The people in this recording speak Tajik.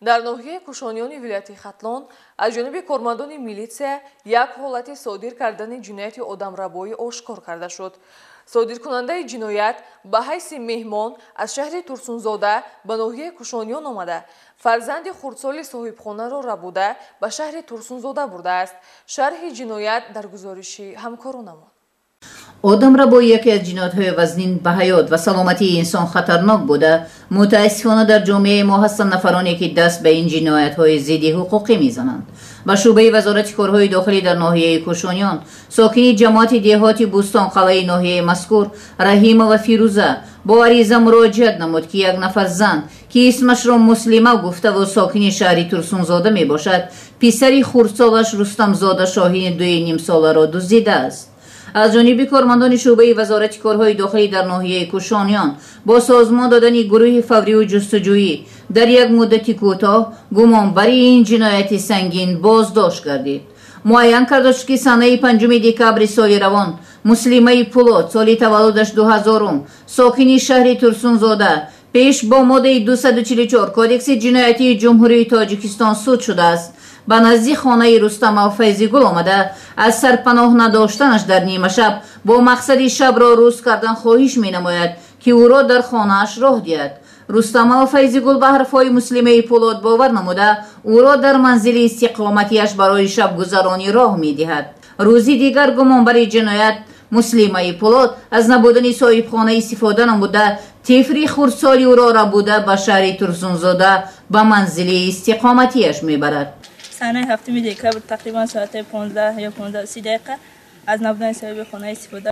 Дар ноҳияи Кушониёни вилояти Хатлон аз ҷониби кормандони милитсия як ҳолати содир кардани ҷинояти одамрабоӣ ошкор карда шуд. Содиркунандаи ҷиноят ба ҳайси меҳмон аз шаҳри Турсунзода ба ноҳияи Кушониён омада, фарзанди хурдсоли соҳибхонаро рабуда ба шаҳри Турсунзода бурдааст. Шарҳи ҷиноят дар гузориши ҳамкоронамон. Одамрабоӣ яке аз ҷиноятҳои вазнин, ба ҳаёт ва саломатии инсон хатарнок буда, мутаассифона дар ҷомеаи мо ҳастанд нафароне, ки даст ба ин ҷиноятҳои зидди ҳуқуқӣ мезананд. Ба шӯъбаи Вазорати корҳои дохилӣ дар ноҳияи Кушониён сокини ҷамоати деҳоти Бӯстонқалъаи ноҳияи мазкур Раҳимова Фирӯза бо ариза муроҷиат намуд, ки як нафар зан, ки исмашро Муслима гуфтаву сокини шаҳри Турсунзода мебошад, писари хурдсолаш Рустамзода Шоҳини 2,5 соларо дуздидааст. Аз ҷониби кормандони шӯъбаи Вазорати корҳои дохилӣ дар ноҳияи Кушониён бо созмон додани гурӯҳи фавриву ҷустуҷӯӣ дар як муддати кӯтоҳ гумонбари ин ҷинояти сангин боздошт гардид. Муайян карда шуд, ки санаи 5 декабри соли равон Муслимаи Пулод, соли таваллудаш 2000-ум, сокини шаҳри Турсунзода пеш бо моддаи 244 Кодекси ҷиноятии Ҷумҳурии Тоҷикистон суд шудааст, ба назди хонаи Рустамов Файзигул омада, аз сарпаноҳ надоштанаш дар нимашаб бо мақсади шабро рӯз кардан хоҳиш менамояд, ки ӯро дар хонааш роҳ диҳад. Рустамов Файзигул ба ҳарфҳои Муслимаи Пулод бовар намуда, ӯро дар манзили истиқоматиаш барои шабгузаронӣ роҳ медиҳад. Рӯзи дигар гумонбари ҷиноят Муслимаи Пулод аз набудани соҳибхона истифода намуда, тифли хурдсоли ӯро рабуда, ба шаҳри Турсунзода ба манзили истиқоматиаш мебарад. Санаи 7 декабр тақрибан соати 15 ё 15:30 дақиқа аз набудани соҳиби хона истифода